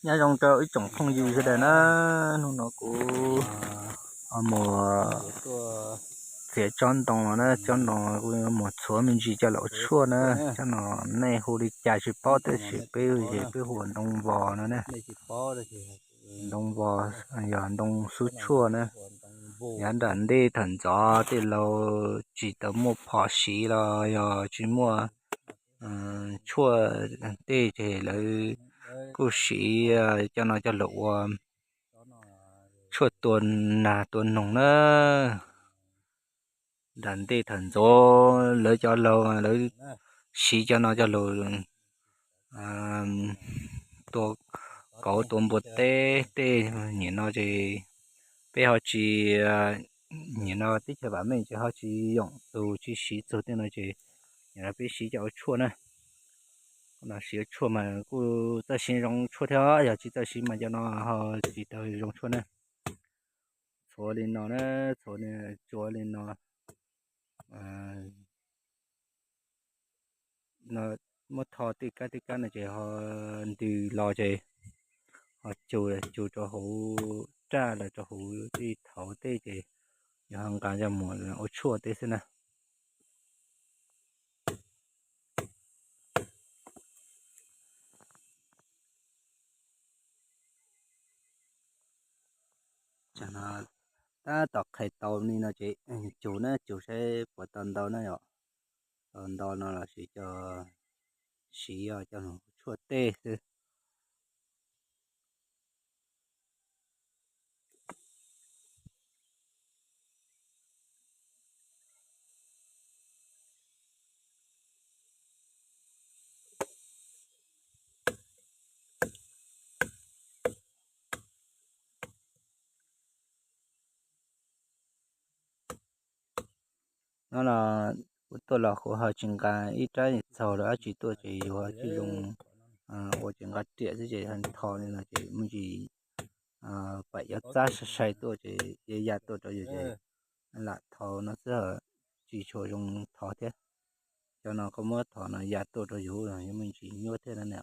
Nyob zoo rau ib tsoom phooj ywg sawv daws na, hnub no kuv ho mus txiav tsob ntoo los na, tsob ntoo kuv mus txhuav me ntsis coj los ua tshuaj na. Tsob no nej hu li cas tsis paub tab sis peb ces peb hu ua ntoo vos no na. Ntoo vos yog ntoo xub tshuaj na. Yav nram ntej thaum ntxov tej laus tsis tau muaj phom siv los yog tsis muaj tshuaj tej ces lawv kuj siv cov no coj los ua tshuaj tua nas tua noog na. Nram ntej thaum ntxov lawv cov laus lawv siv cov no coj los tua kauv tua npua teb tej. Nim no ces peb ho tsis, nim no teb chaws vam meej ces ho tsis yoom tus tsis siv txug tej no ces nim no peb siv coj ua tshuaj na. Siv ua tshuaj mas kuj txawj siv zoo tshuaj thiab, yog tsis txawj siv mas cov no ho tsis tau zoo tshuaj na. Txhuav li no na, txhuav tsuav li no, muab tho tej kab tej kab no ces ho ntws los ces ho cug cug rau hauv raj los rau hauv tej thauv tej ces yog ho nqa coj mus ua tshuaj tej xwb na. Tab tom qhais tau li no ces cug na, cug saib puas tau ntau na yom. Tau ntau no los sis coj siv coj mus tshuaj tej xwb. No los kuv tuaj los kuv ho tsis nqa ib rab txaug los dab tsi tuaj ces yus ho tsis zoo ua ces nqa riam xwb ces tho li no ces muaj ntsis pam yuav txab sai sai tuaj ces ya ya tuaj rau yus ces lam thau no xwb, tsis tshua zoo thov thiab. Cov no koj muab thov no ya tuaj rau yus, yus muaj ntsis nyuaj thiab na.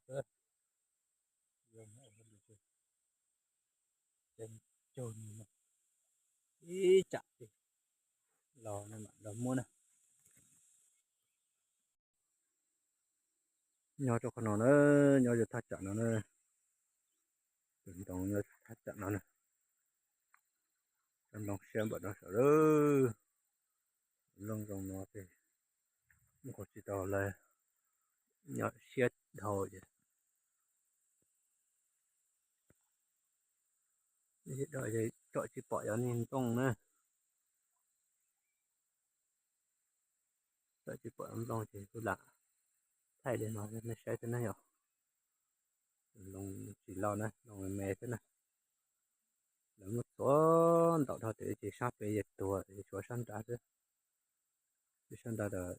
xwb. Cog ib tsam ces los mam los muab na. Nyob rau qhov no na, nyob rau thaj tsam no na, tus ntoo nyob thaj tsam no na. Cov ntoo siab npaum no saum lawm, looj zoo no ces muaj qhov tsis tau lawv nyob siab dhau ces, tsom tsis pom cov niag nplooj na. Tsom tsis pom nplooj ces kuv lam thaij li no nej saib xwb na yom. Loo tsis loj na, loo me me xwb na. Lawv muab txhuav ntau dhau tias ces sab pem ces tuag, tshuav sab nrad xwb. Sab nrad lawv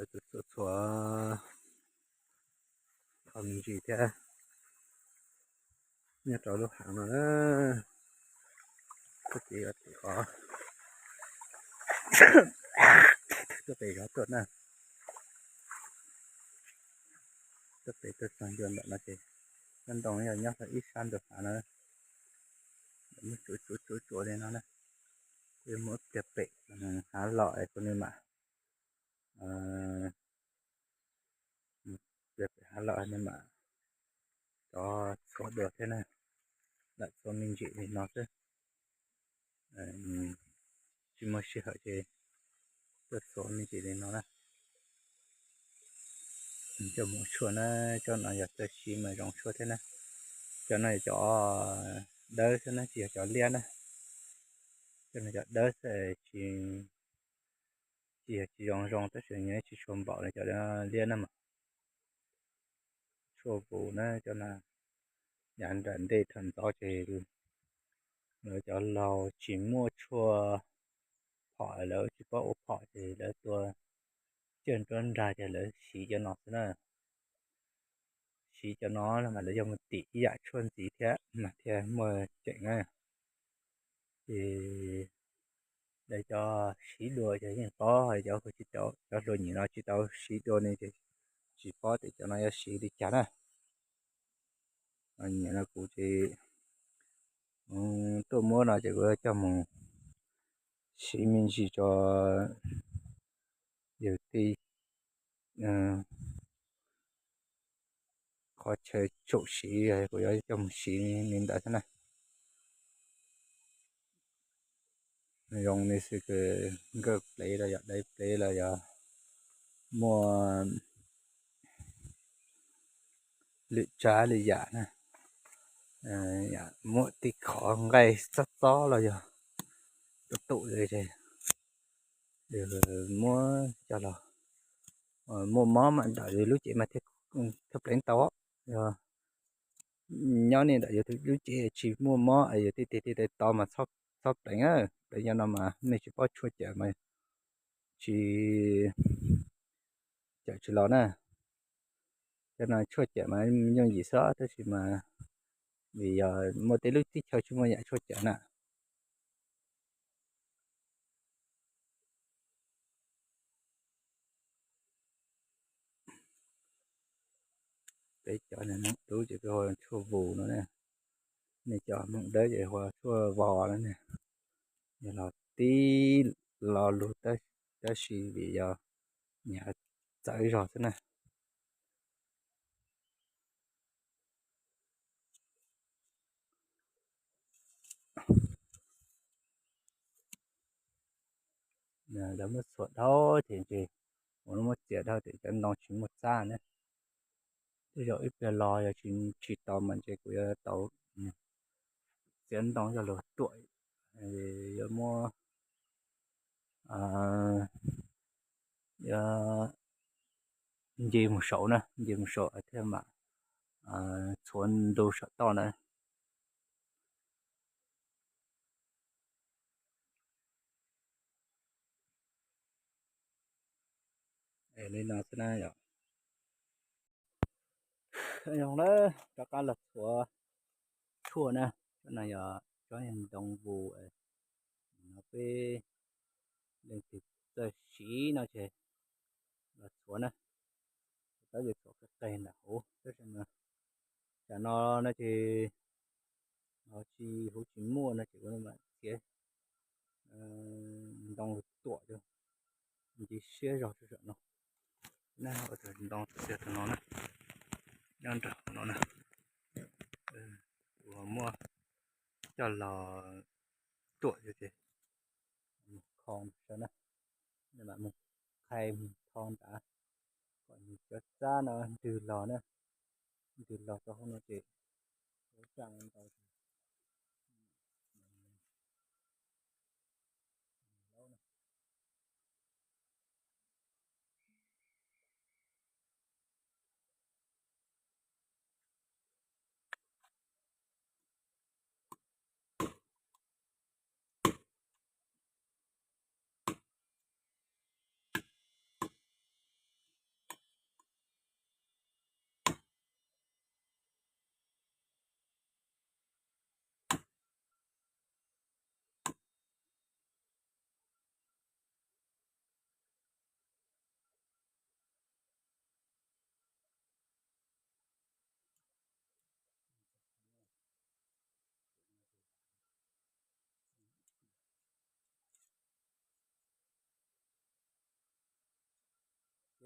txhuav txhuav kho me ntsis thiab. Nyob rau lub hav no na, txoj kev, txoj kev zov tuaj na, txoj kev tuaj txog ncua ntawm no ces cov ntoo yog nyob rau ib sab ntawm hav no, muab tsuav tsuav tsuav tsuav li no na. Kuv yuav muab pliag pem hav los es kuv mam, pliag pem hav los nej mam rov txhuav dua thiab na. Lam txhuav me ntsis li no xwb, tsis muaj sij hawm ces tuaj txhuav me ntsis li no na. Coj mus tshuaj na, cov no yog txawj siv mas zoo tshuaj thiab na. Cov no yog cov dawb xwb na, tsis yog cov liab na. Cov no cov dawb xwb, tsis, tsis yog tsis zoo zoo tab sis nws tsis tshua npaum li cov liab na mas. Tshuaj vus na cov no, yav nram ntej thaum ntxov ces lawv cov laus tsis muaj tshuaj phom, lawv tsis paub ua phom ces lawv tua ciaj nruab nrag ces lawv siv cov no xwb na. Siv cov no mas lawv yog mus tim ib yam tshuaj ntxiv thiab mas thiaj muaj ceem na. Ces lawv cov siv dua ces yeej paub, cov, cov hluas nyiam no tsis tau siv dua ne ces tsis paub tias cov no yuav siv li cas na. Nyiam no kuv ces tuaj muab no ces kuv coj mus siv me ntsis rau yus tej qhov chaw tsum siv, kuv yuav coj mus siv li ntawd xwb na. Zoo li xwb kws nkawj plev los yog daiv plev los yog muaj lwm tsav lwm yam na, muaj tej qhov nqaij txob txob los yog tus tum li ces muab coj los, muaj mob mas ntawm yus lub cev mas thiaj pleev tau. Yog nyob nej ntawm yus lub cev tsis muaj mob es yus tej tes tej taw to mas txhob pleev, pleev cov no mas nej tsis paub tshuaj cawm mas tsis, cawm tsis los na. Cov no tshuaj cawm mas yooj yim xwb tab sis mas vim yog muaj tej lub teb chaws tsis muaj yam tshuaj cawm na. Peb cov niag Hmoob dub ces peb hu tshuaj vus no ne. Nej cov Hmoob dawb ces hu tshuaj vos no ne. Yog los tib lo lus tab sis vim yog nyias txawv zog xwb na. Lawv muab txhuam dhau ces ntshe, ua lub muab txiav dhau ces cov ntoo tsis muaj txab ne. Tej zaum ib pliag los yog tsis tau mas ntshe kuv yuav tau txiav ntoo coj los tuam, yuav muab, yuav nce mus saud na, nce mus saud thiaj mam txhuav ntu saum toj na. Es li no xwb na yom. Zoo na, rov qab los txhuav tshuaj na. Tsob no yog tsob ntoo vus no, peb leej twg txawj siv no ces los txhuav na. tawb ces txhuam qis qis ntawm hauv, tab sis mas tsam no no ces tsis, huv tsis muaj no ces kuv mam txiav ntoo tuam rau, nce siab zog tam sim no. Neb ho ntoo txiav tam no na, nyob nram no na, kuv ho muab coj los tuam rau ces kho sawv na, mam mus qhais tho nrad kom nws cov txab no ntws los na, ntws los rau hauv no ces ua tsaaj ntau.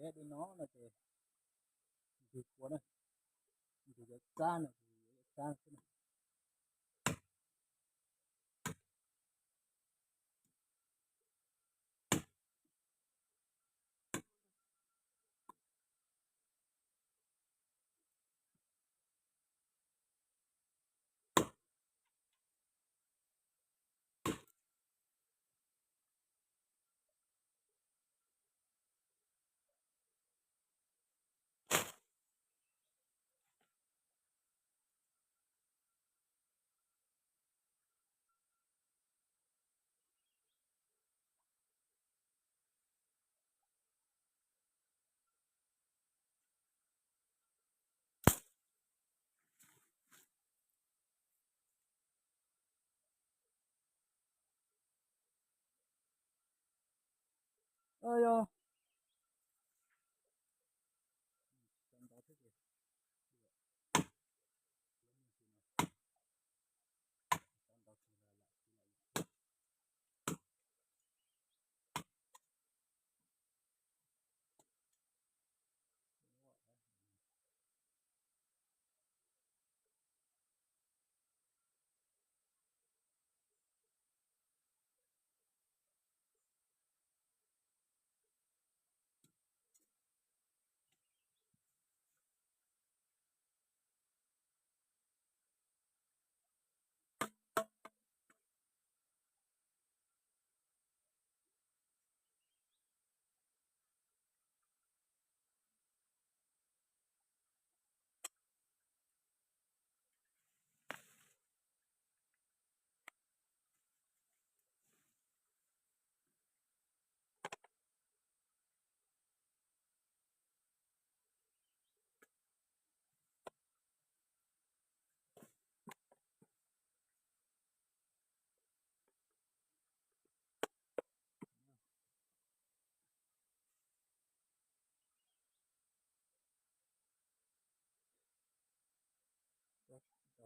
Ces li no no ces ntws kua na, ntws cov txab no ces yuav cov txab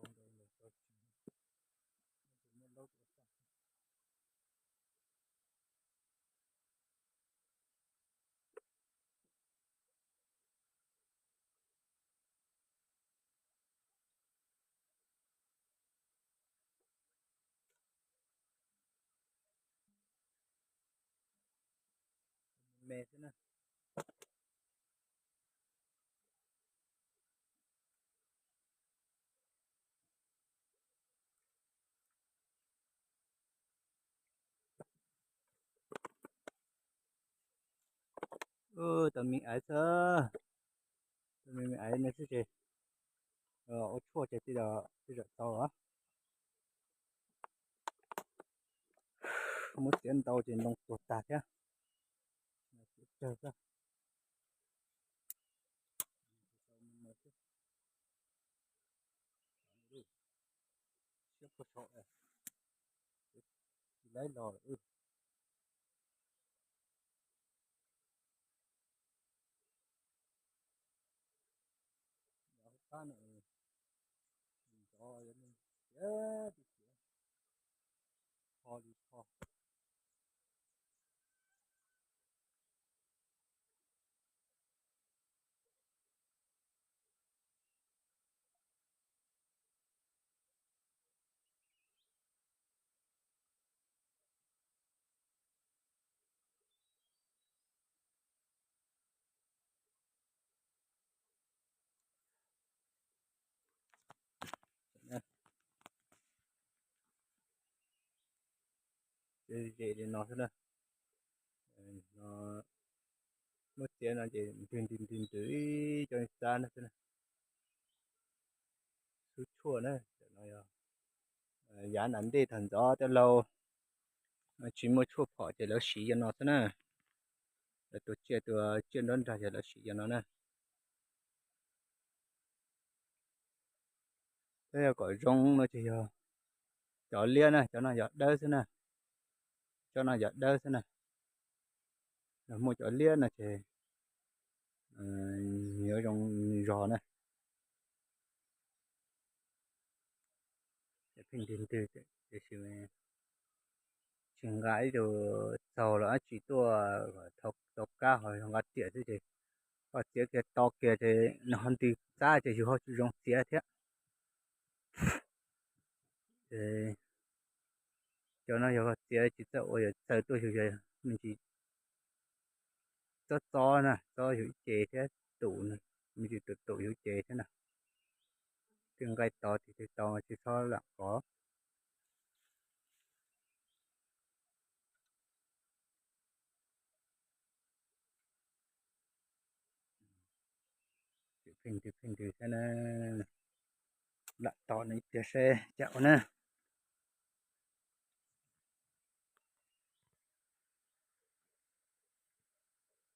xwb na. Me xwb na. Tau me aiv xwb, tau me me aiv no xwb ces ua tshuaj ces tej zaum tau. Muab txiav ntau ces ntoo tuag tag thiab. Tsawg xwb. Siab puag saud, tsis laib los. Tab sis ho li ho. Ces li no xwb na. No, muab txiav no ces ntws ntws ntws ntws ib co xab no xwb na. Xub tshuaj na, no yog yav nram ntej thaum ntxov tej laus tsis muaj tshuaj phom ces lawv siv cov no xwb na. Lawv tua tsiaj, tua tsiaj nruab nrag ces lawv siv cov no na. Thiab yog kom zoo no ces yog cov liab na, cov no yog dawb xwb na. Cov no yog dawb xwb na. Yog muaj cov liab no ces yuav zoo zog na. Pheej ntws ntws tiam sis tsis nqa ib tug txaug los dab tsi tuaj tau kab ho nqa riam xwb ces koj txiav kiag to kiag ces nws ho ntws xab ces yus ho tsis zoo txiav thiab. Cov no yog koj txiav tsis txawj ua yog txawj tuaj yus yog me ntsis txob txob na, txob yus ib ce thiab tus, me ntsis tus tus yus ib ce thiab na. Twb nqaij to tis twg tau tsis txhob lam kov. Pheej ntws pheej ntws thiab na. Lam tos nws ib pliag seb cas ua na.